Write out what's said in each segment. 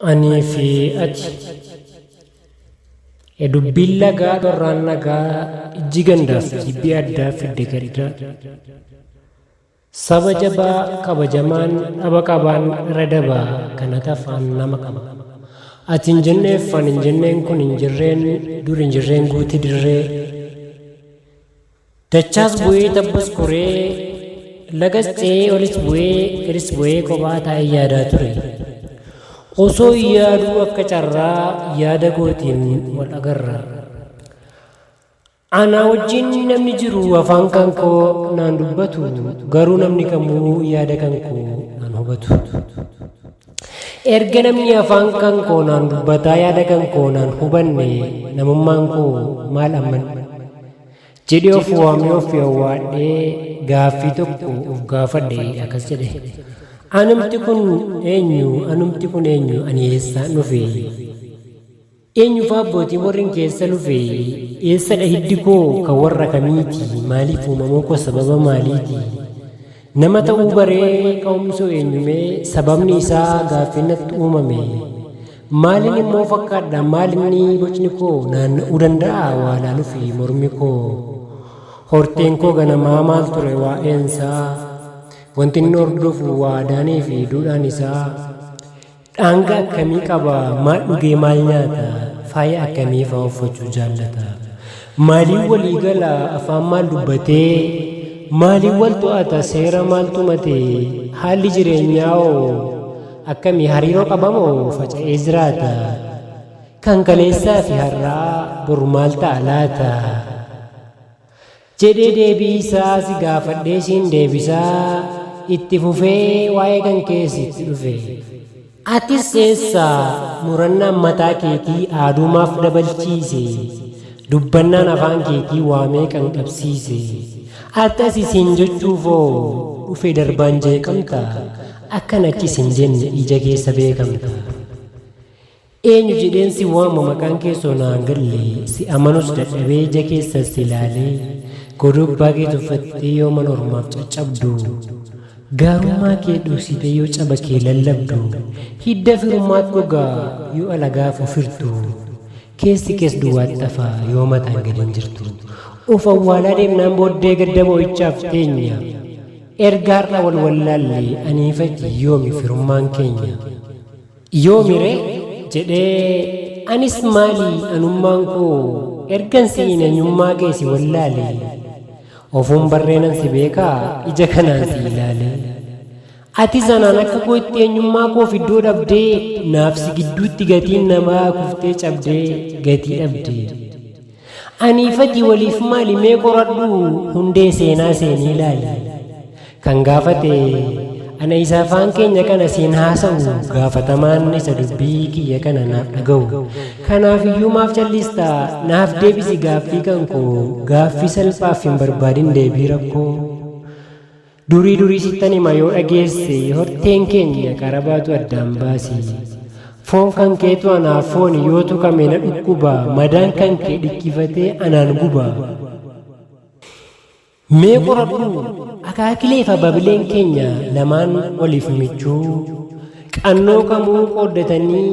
Anii fi ati. Dubbiin lagaa dhorraan nagaa ijji gandaaf jibbi addaa fidde gadda. Saba jabaa kabajamaan dhaba qabaan irra dabaa kana tafaan nama qaba. Ati hin jenneef ani hin jenneen kun hin jirreen dur hin jirreen guuti dirree. Dachaas bu'ee tabbas koree lagas ce'ee olis bu'ee gadis bu'ee kophaa taa'ee yaadaa ture. Osoo yaaduu akka carraa yaada kootiin wal agarra. Anaa wajjin namni jiru afaan kan koo naan dubbatu garuu namni kamuu yaada kan koo naan hubatu. Erga namni afaan kan koo naan dubbataa yaada kan koo naan hubanne namummaan koo maal amman? Jedhee of waamee of awwaadhee gaaffii tokko of gaafadhe akkas jedhe. Anumti kun eenyu? Anumti kun eenyu? Ani eessaan dhufe? Eenyu faa abbootiin warrin keessa lufe? Eessadha hiddi koo kan warra kamiiti? Maaliif uumamuu koo sababa maaliiti? Nama ta'uu baree ka'umsoo eenyumee? Sababni isaa gaaffii natti uumame. Maalin immoo fakkaadha maalinni bocni koo naanna'uu danda'a waa laalufi mormi koo. Horteen koo ganamaa maal ture waa'eensaa? Wanti inni hordofu waadaanii fi duudhaan isaa. Dhaanga akkamii qaba? Maal dhugee maal nyaata? Faaya akkamii fa'aa uffachuu jaallata? Maaliin walii gala? Afaan maal dubbatee? Maaliin wal to'ata? Seera maal tumate? Haalli jireenyaa hoo akkamii? Hariiroo qabamoo faca'ee jiraata? Kan kaleessaa fi har'aa boru maal ta'a laata? Jedhee deebii isaa si gaafadhee siin deebisaa itti fufee waa'ee kan kee sitti dhufe. Atis eessa murannaan mataa keetii aadumaaf dabalchiise dubbannaan afaan keetii waamee kan qabsiise. Ati siin jechuufoo dhufe darbaan jeeqamta akkan achi sin jenne ija keessa beekamta. Eenyu jedheen si waama maqaan kee osoo naan galle si amanus dadhabee ija keessa si ilaalee godobbaa kee tuffattee yoo mana ormaaf caccabdu gaarummaa kee dhoksitee yoo caba kee lallabdu hidda firummaat gogaa yoo alagaaf ofirtu keessi kees duwwaatti hafa yoo mataan gadi hin jirtu of awwaalaa deemnaan booddee gadda boo'ichaaf teenya erga har'a wal wallaalle aniifati yoomi firummaan keenya. Yoomi ree? Jedhee anis maali anummaan koo ergan si'iin eenyummaa kee si wallaale ofuun barreenan si beekaa ija kanaan si ilaale atis anaan akka kootti eenyummaa koof iddoo dhabdee naaf si gidduutti gatiin namaa kuftee cabdee gatii dhabde aniifati waliif maali mee qoradhu hundee seenaa seenii ilaali Kan gaafate ana isa afaan keenya kana siin haasa'u gaafatamaan isa dubbii kiyya kana naaf dhaga'u. Kanaaf iyyuu maaf callista naaf deebisi gaaffii kan koo gaaffii salphaaf hin barbaadin deebii rakkoo. Durii durii sittan hima yoo dhageesse horteen keenya qarabaatu addaan baasi. Foon kan keetu anaaf fooni yoo tuqame na dhukkuba madaan kan kee dhikkifatee anaan guba. Mee qoradhu akaakilee fi ababileen keenya lamaan waliif michuu qannoo kamuu qooddatanii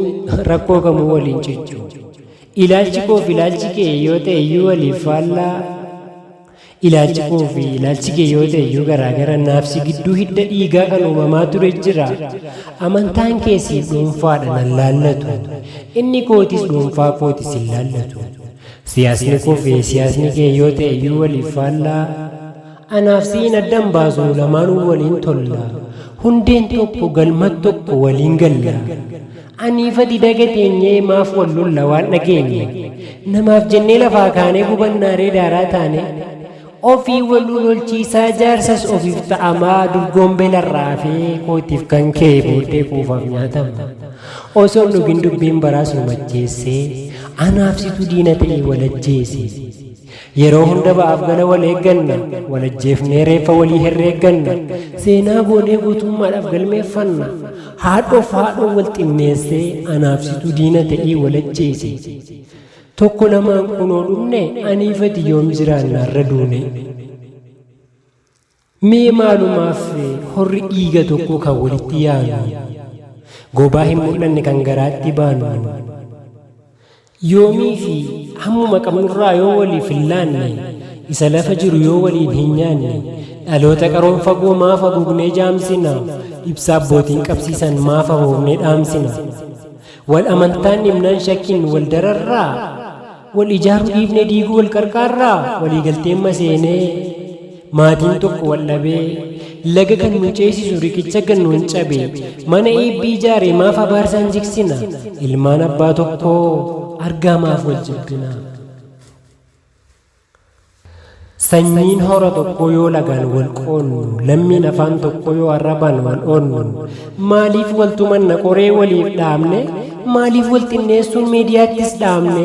rakkoo kamuu waliin cichu. Ilaalchi koo fi ilaalchi kee yoo ta'e iyyuu waliif faallaa. Ilaalchi koo fi ilaalchi kee yoo ta'e iyyuu garaagara naaf si gidduu hidda dhiigaa kan uumamaa ture jira. Amantaan kee siif dhuunfaadha nan laallatu. Inni kootis dhuunfaa kootis hin laallatu. Siyaasni koo fi siyaasni kee yoo ta'e iyyuu waliif faallaa. Anaaf si'iin addan baasu lamaanuu waliin tolla. Hundeen tokko galma tokko waliin galla. Aniifati daga teenyee maaf wal lolla waan dhageenye. Namaaf jennee lafaa kaanee gubannaaree daaraa taane. Ofii wal lolchiisaa jaarsas ofiif ta'amaa durgoon beelarraa hafee kootiif kan kee booddee quufaaf nyaatama. Osoo hin dhugin dubbiin baraas nu macheessee anaaf situ diina ta'e wal ajjeese. Yeroo hunda ba'aaf gala wal eegganna wal ajjeefnee reeffa walii herreegganna seenaa goonee guutummaadhaaf galmeeffanna haadhoof haadhoo wal xinneessee anaaf situ diina ta'ee wal ajjeese. Tokko lamaan kunoo dhumne aniifati yoom jiraanna irra duune. Mee maalumaaf horri dhiiga tokko kan walitti yaanu. Gobaa hin mul'anne kan garaatti baannu. Yoomii fi hammuma qabnurraa yoo waliif hin laanne, isa lafa jiru yoo waliin hin nyaanne, dhaloota qaroon fagoo maaf haguugnee jaamsina? Ibsaa abbootiin qabsiisan maaf afuufnee dhaamsina? Wal amantaan dhimnaan shakkiin wal dararraa? Wal ijaaruu dhiifnee diiguu wal qarqaarraa? Waliigalteen maseenee maatiin tokko wal dhabee, laga kan nu ceesisu riqicha gannoon cabe, mana eebbii ijaare maaf abaarsaan jigsina? Ilmaan abbaa tokkoo argaa maaf wal jibbina? Sanyiin hora tokkoo yoo lagaan wal qoonnu, lammiin afaan tokkoo yoo arrabaan wal oonnu, maaliif wal tumanna qoree waliif dhaabne? Maaliif wal xinneessuun miidiyaattis dhaabne?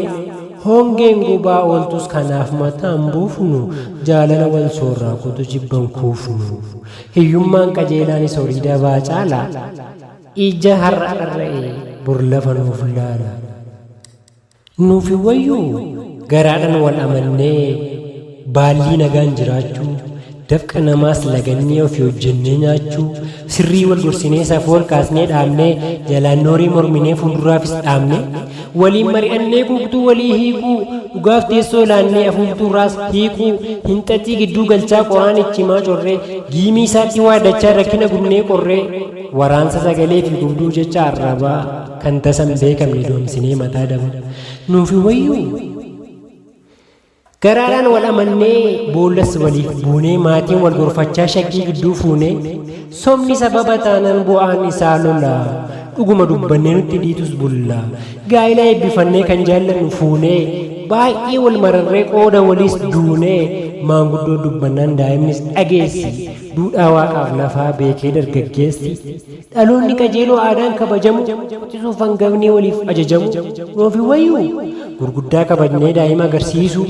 Hongeen gubaa ooltus kanaaf mataan buufnu, jaalala wal soorraa kutu jibban kuufnu. Hiyyummaan qajeelaanis horii dabaa caala, ija har'a dharra'e bor lafa nuuf laala. Nuuf hin wayyuu garaadhaan wal amannee baallii nagaan jiraachuu, dafqa namaas lagannee ofii hojjennee nyaachuu, sirrii wal gorsinee safuu ol kaasnee dhaabnee, jalaan noorii morminee fuulduraafis dhaabne, waliin mari'annee guutuu walii hiikuu, dhugaaf teessoo laannee afuuftuurraas hiikuu, hinxaxii gidduu galchaa qoraan ichimaa corree, giimii isaatti waadachaa rakkina gubnee qorree, waraansa sagalee fi gubduu jecha arrabaa kan tasa hin beekamne doomsinee mataa daba. Nuuf hin wayyuu? Garaadhaan wal amannee boollas waliif buunee maatiin wal gorfachaa shakkii gidduu fuunee sobni sababa taanaan bu'aan isaa lola dhuguma dubbannee nutti dhiitus bulla gaa'ila eebbifannee kan jaallannu fuunee baay'ee wal mararree qooda waliis duunee maanguddoo dubbannaan daa'imnis dhageessi duudhaa waaqaaf lafaa beekee dargaggeessi dhaloonni qajeeloo aadaan kabajamu quxisuuf hangafni waliif ajajamu nuuf hin wayyuu? Gurguddaa kabajnee daa'ima agarsiisu,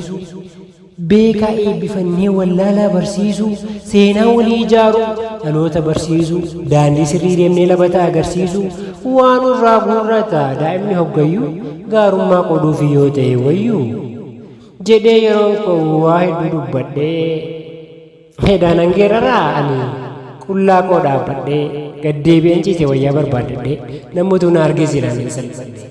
beekaa eebbifannee wallaalaa barsiisu, seenaa walii ijaaru, dhaloota barsiisu, daandii sirrii deemnee labata agarsiisu, waan irraa guurrata daa'imni hoggayyuu gaarummaa qoduufi yoo ta'e wayyuu jedhee yeroon koo waa hedduu dubbadhee Hedaan hangeeraraa ani qullaa koo dhaabbadhee gaddeebi'een ciise wayyaa barbaaddadhee namoota na argee silaa nan salphadhe.